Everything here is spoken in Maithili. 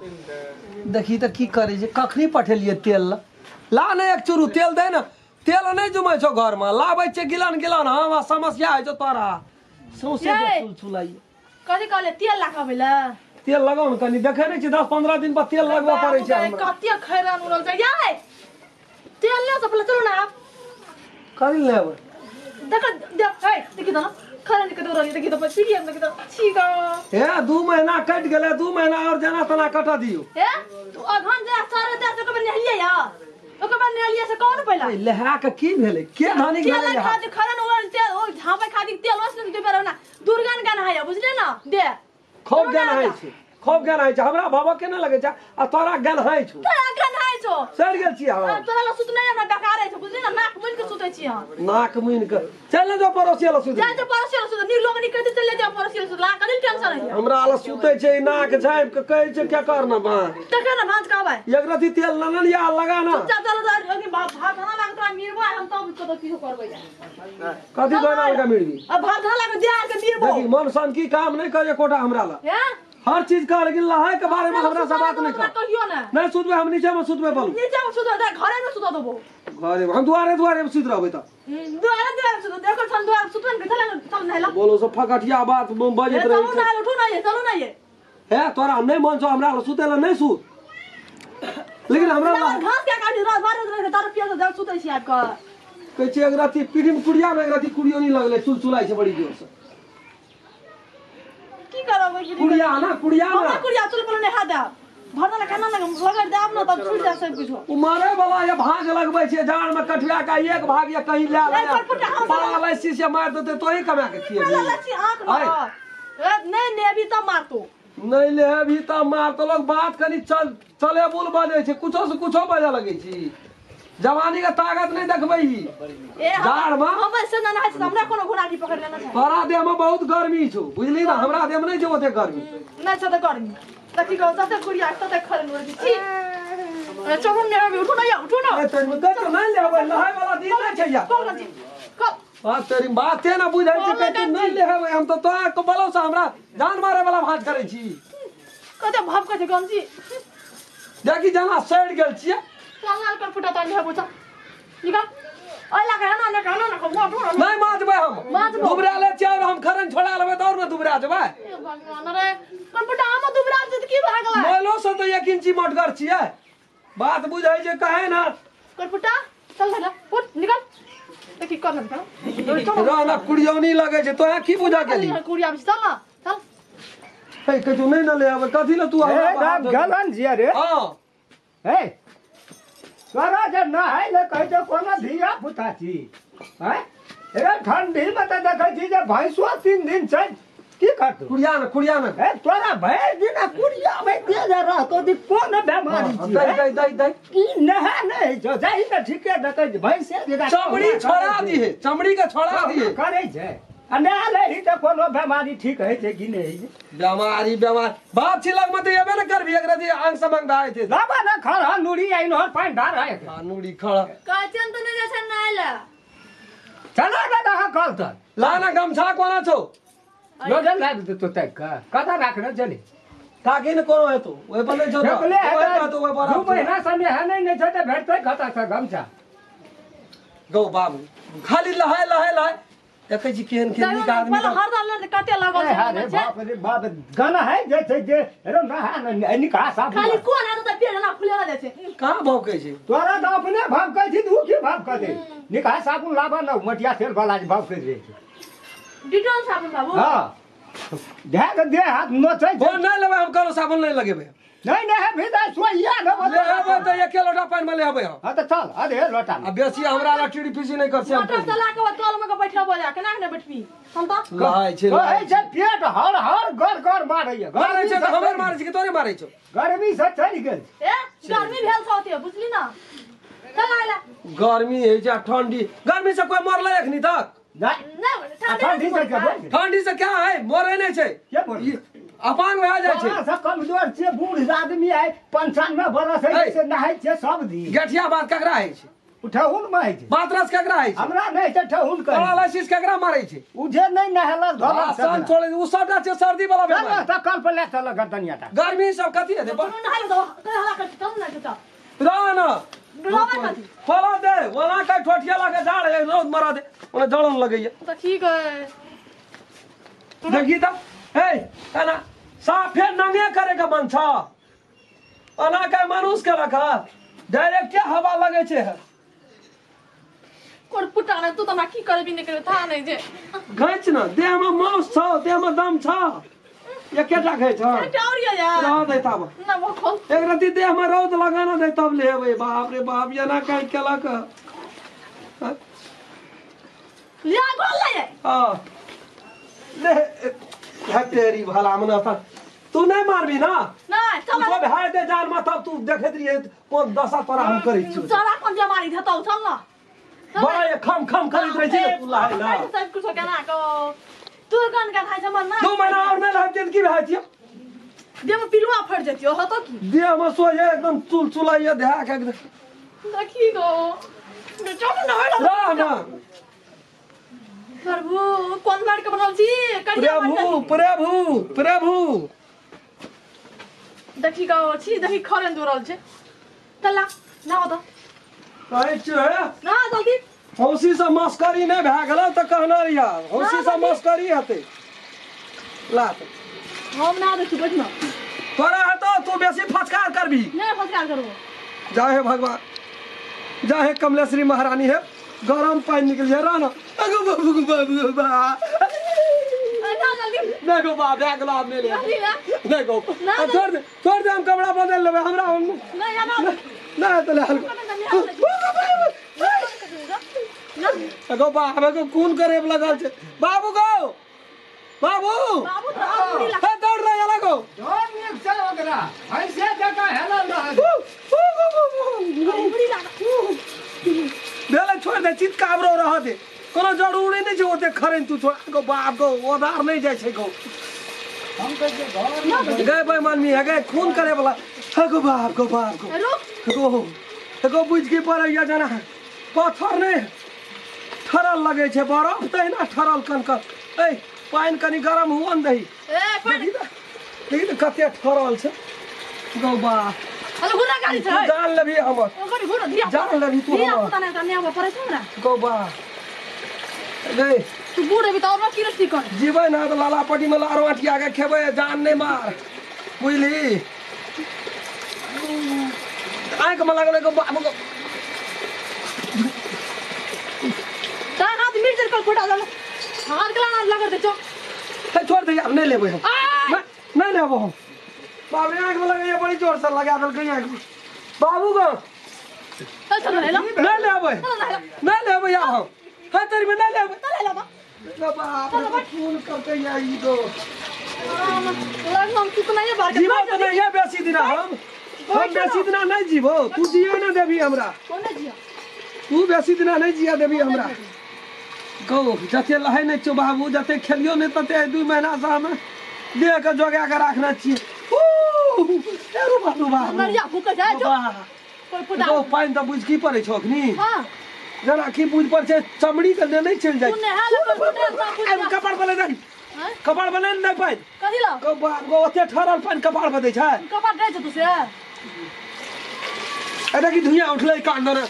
देखी तऽ की करै छै। कखनी पठेलियै तेल ला ला ने एक चूरू तेल दे ने। तेल नहि जुमै छौ घरमे, लाबै छै गिलन गिलन। हम समस्या होइ छौ तोरा सौंसे यै। चुलचुलाइए। कथी कहले तेल ला के अबै? तेल लगाउ ने कनि, देखै नहि छी 10-15 दिन पर तेल लगबऽ पड़ै छै हमरा। कते खैरान उड़ल छै यै। तेल ले से पहिले चलू ने आब। कथी लेबै? देख देख हे, देखी त न खैरान के दौड़ल, देखी त पछी हम, देखी त छी ग। हे 2 महीना कटि गेलै, 2 महीना आओर जेना तेना कटऽ दियौ। हे तू अघन जे सारे दे ओकर बाद नहलियै या, ओकर बाद नहलियै से कौन पहिला लहा के की भेलै? के धनिक तेल भेलै? खातिर खैरान उड़ल तेल ओ झापे खातिर तेल ओस ने दुबे ना दुर्गन गान है बुझले ना दे। खूब ज्ञान होइ छै, खूब ज्ञान होइ छै। हमरा भबक के नहि लगै छै आ तोरा ज्ञान होइ छौ। तोरा ज्ञान होइ छौ। सड़ि गेल छी हम। तोरा लग सुतनाइ हमरा बेकार छै बुझली ना, नाक मुनि के सुतै छी हम। नाक मुनि के चल ने जो पड़ोसी लग सुत। जा जो पड़ोसी लग सुत, नी लोग नी कहते चल जा पड़ोसी लग सुत, ला कनी टेंशन है। हमरा लग सुतै छै नाक झापि के कहै छै के कर ना बा। तखन ना भांज कहबै। एक रति तेल ना लिया लगा ना। चुपचाप चल जा, अभी भात खाना लागत तोरा मिरबो हम तब कतो किछो करबै। कथी दोना लगा मिरबी? अब भात खाना लागत दे आर के मिरबो। देखी मन सन की काम नहीं करे कोटा हमरा ला। हैं? हर चीज कर लेकिन लहाय के बारे में हमरा से बात नहीं कर। कहियो ना। नहीं सुतबे हम, नीचे में सुतबे बोलू। नीचे में सुतबे, घरे में सुत देबो। घरे हम दुआरे दुआरे में सुत रहबे त। दुआरे दुआरे सुत देखो छन दुआरे सुतबे ने चल चल नहला। बोलो सब फकटिया बात बजैत रहे। चलू ना उठू ना ये, चलू ना ये। हे तोरा नहीं मन छौ हमरा सुते ला नहीं सुत। लेकिन हमरा घास के काटी रात भर रात दारू पिया के सुतै छी आब के। कहै छै एक राति पीढ़ी में कुड़िया में एक राति कुड़ियो नहीं लगले, चुलचुलाइ छै बड़ी जोर से। की करबै? कुड़िया ना, कुड़िया ना। हमरा कुड़िया चुल पर नहा दे। भरना खाना लग लगड़ दे ना तब छूट जा सब कुछ। उ मारे वाला ये भाग लगबै छै जाड़ में कठिया का एक भाग या कहीं ले ले। बड़ा लस्सी से मार देते तो ही कमा के खिएबी। लस्सी आंख में। नहीं लेबी त मारतो। नहीं लेबी त मारतो। लोग बात कनी चल चले बोल बजै छै, कुछो से कुछो बजऽ लगै छी। जवानी के ताकत नहीं देखबै जाड़ में। हम ऐसे ना नहाय छी हमरा कोनो घोड़ा पकड़ लेना छै। तोरा देह में बहुत गर्मी छौ बुझली ना, हमरा देह में नहीं छै ओते गर्मी। नहीं छै त गर्मी। देखी गौ तते कुड़िया तते खरन उड़ै छी। चलू ने अभी उठू ना या उठू ना। ए तोरी में तो नहीं लेबै, नहाय वाला दिन नहीं छै या। कौन जी कब बात तेरी बाते ना बुझै छै के नहीं लेबै हम तो तोरा के बोलौ से हमरा जान मारे वाला भात करै छी। कते भाव कते गंजी। देखी जना सड़ गेल छियै। लाल कर फुटा तानी है बोचा निकल ओइ लगा ना ना ना ना उठू ना। नहीं माजबै हम, दुबरा ले छियै और हम खरन छोड़ा लेबै त और न दुबरा जेबै। ए भगवान रे कंप्यूटर हम दुबरा जे की भागला। मोलो से तो एक इंची मोटगर छियै, बात बुझै छै कहे ना। कंप्यूटर चल ना उठ निकल। देखी कर ना रह ना कुड़ियौनी लगै छै तोरा की बुझा गेली? कुड़िया चल ना चल। हे कतौ नहीं ना ले आबै कथी ले तू हमरा गलन जिया रे। हां हे तोरा जे नहाय ले कहै छै कोनो धिया पुता छी हैं? रे ठंडी में त देखै छी जे भैंसो 3 दिन छै की करतौ? कुड़िया न, कुड़िया न। हे तोरा भरि दिन कुड़िया में दे जे रहतो दी कोन बेमारी छी? दई दई दई दई की नहा नै छौ जाहि न ठीके देखै छी भैंसे जे चमड़ी छोड़ा दिहे, चमड़ी के छोड़ा दिहे करै छै। आ नहा लेही त कोनो बेमारी ठीक होइ छै कि नहि होइ छै? बेमारी बेमार बाप छी लग में त एबे न करबी एकरा जे आंग समंग भए छै। लाबा न खड़ नूरी आइन हर पानि ढार है। हां नूरी खड़ कहछन त नै जाइ छै नहाय ले। चला ना अहाँ कल त ला ना गमछा कोना छौ? लोजन लाबि देतो ताकि के कतऽ राखने छली? ताकि ने कोनो हेतौ ओहि पर नहि छौ त ओहि पर 2 महीना से नहेने नहि छै त भेटतै कतऽ से गमछा? गौ बाबू खाली लहाय लहाय लहाय देखै छी केहन केहन नीक आदमी। हरदम लड़ कते लागल छै। अरे बाप रे बाप गाना है जे छै जे रे नहा न निकाह साफ खाली कोन हाथ त पेड़ ना फुले ना जाइ छै। कहाँ भौकै छै? तोरा त अपने भौकै छी तू की भौकै दे? निकाह साबुन लाबा न मटिया तेल वाला जे भौकै रहै छै। डिटॉल साबुन बाबू। हां धै के दे हाथ नोचै छै। ओ नहीं लेबै हम, कोनो साबुन नहीं लगेबै। नहीं नहीं भीतर सोइया न लेबै त एके लोटा पानि में लेबै हम। हां त चल अरे लोटा आ बेसी हमरा ला टीड़ी पीसी नहीं कर से। मोटर चला के तल में के बैठबो जा केना ने बैठबी हम त लहाय छै कहै छै पेट हर हर गर गर मारैया। मारै छै त हमर मारै छै कि तोरे मारै छौ? गर्मी से चलि गेल। ए गर्मी भेल छौ ते बुझली ना। चल आइला गर्मी है छै ठंडी। गर्मी से कोई मरलै एखनी तक? नहीं ठंडी से के बोल? ठंडी से क्या है मरे नहीं छै। के बोल? अपांग भए जाइ छै। सब कमजोर छै बूढ़ आदमी है 95 बरस है से नहाय छै सब दिन। गेठिया बात ककरा होइ छै? ठेहुन में होइ छै। बातरस केकरा होइ छै? हमरा नहि छै ठेहुन के। पैरालिसिस केकरा मारै छै? उ जे नहि नहेलक धोलक आसन छोड़े उ सबटा छै सर्दी वाला बेमारी। तऽ कल पर ले चल गर्दनिया टा। गर्मी सब कथी हेतै? तू नहाय तो हला कर चल ना चचा। रह ना। डरावा कथी? खोला दे ओना के ठोठिया लगे झाड़ है रौद मरा दे ओना जलन लगैया। तऽ ठीक है। देखी त ए एना साफे नंगे करे के मन छ। ओना के मनुष्य के रख डायरेक्ट हवा लगे छै। कोन पुटा ने तू त हमरा की करबी नै करबी था नै जे। घैच न देह में मांस छ देह में दम छ। एकेटा घैच छ। एकटा और या रह दे तब ना वो खोल। एक रति देह में रौद लगाना दे तब लेबै। बाप रे बाप एना काहि केलक। लिया गोल ले। हां ले है तेरी भला मना तू नहीं मारबी ना? नहीं तू सब है दे जान में तब तू देखैत रहिए कोन दशा तोरा हम करै छी। तोरा कोन बीमारी हेतौ चल ना। बड़ा ये खम खम करैत रहै छी तू लाहे ना। सब कुछ केना को तू कन के खाइ छ मन ना। 2 महीना और नहीं रहब जिंदगी भए छियै। देह में पिलुआ फट जतियो हतो की? देह में सोये एकदम चुल चुलाइया देह के एकदम। देखी गो चल ना रह ना। प्रभु कोन मार के बनल छी? प्रभु प्रभु प्रभु देखी गो छी देखी खरन दोरल छै। चल ना हो त कहै छियै ना जल्दी। हौसी से मस्करी नहि भए गेल तऽ कहना रहिया हौसी से मस्करी हेतै। ला हम ना देखी बैठ ना। तोरा हेतौ तू बेसी फचकार करबी। नहि फचकार करबो। जा हे भगवान जा हे कमलेश्वरी महारानी हे गरम पानि निकल जाय रह ना। अगो बाबू बाबू बा नहीं गो बाप भए गेल आब नहि ले नहीं गो छोड़ दे छोड़ दे हम कपड़ा बदल लेबै हमरा हम नहीं नहीं तो ले गो बाप गो खून करे लगल छै। बाबू गो बाबू बाबू तो हे दौड़ रहा लगो दौड़ नीक छै ओकरा ऐसे जगह हेलल रहल भेलै छोड़ दे चितकाबरो रह दे कोनो जरूरी नहीं छै ओते खरैन तू छोड़ गो बाप गो ओधार नहीं जाइ छै गो। हम कहै छै घर गए बेईमानी है गए खून करे वाला। गो बाप गो बाप गो गो गो बुझ के पड़ैया जना पाथर नहीं ठरल लगे छै बरफ तहिना ठरल कनकन। ए पानि कनि गरम हुअ ने दही। ए पानि देखी त कते ठरल छै गौ बा। अरे घुरा गाड़ी छै जान लेबी हमर। ओ घुरा धिया जान लेबी तू धिया हमर। पुता नहि आबऽ पड़ै छै हमरा गौ बा गए तू बूढ़ हेबी तऽ और की रस्सी कर जीबै ना तऽ लाला पट्टी में लारो अठिया के खेबै जान नहीं मार बुझली। आँख में लगल गो बाबू गो तार हाथ मिर्च कर फुटा दल हाथ गला ना लगड़ दे चो। छोड़ दे अब नहीं लेबै हम नहीं लेबो हम। बाप रे आँख में लगैया बड़ी जोर से लगा देलकै आँख में। बाबू गो चल चल ले नहीं लेबै नहीं लेबै आब हम है तेरी में नहीं लेबै। चल ले बा बाप रे खून करते या ई दो लग हम तू नहीं बार जीवो तो नहीं है बेसी दिना हम बेसी दिना नहीं जीवो तू जिए ना देबी हमरा। कोन जिया तू बेसी दिना नहीं जिया देबी हमरा गो। जते लहै नहीं छौ बाबू जते खेलियो नहीं तते 2 महीना से हम देह के जोगा के राखने छियै। ऊ बाबू बाबू नरिया भूख जाय जो कोई फुटा गो पानि तऽ बुझ की पड़ै छौ अखनी। हां जना की बुझ पर छै चमड़ी के लेने चलि जाइ। तू नहा ले कपाड़ पर ले दे कपाड़ पर ले पानि कथी ल गो बाप गो ओते ठहरल पानि कपाड़ पर दै छै। कपाड़ दै छै तू से अरे की धुइयां उठलै कान दने।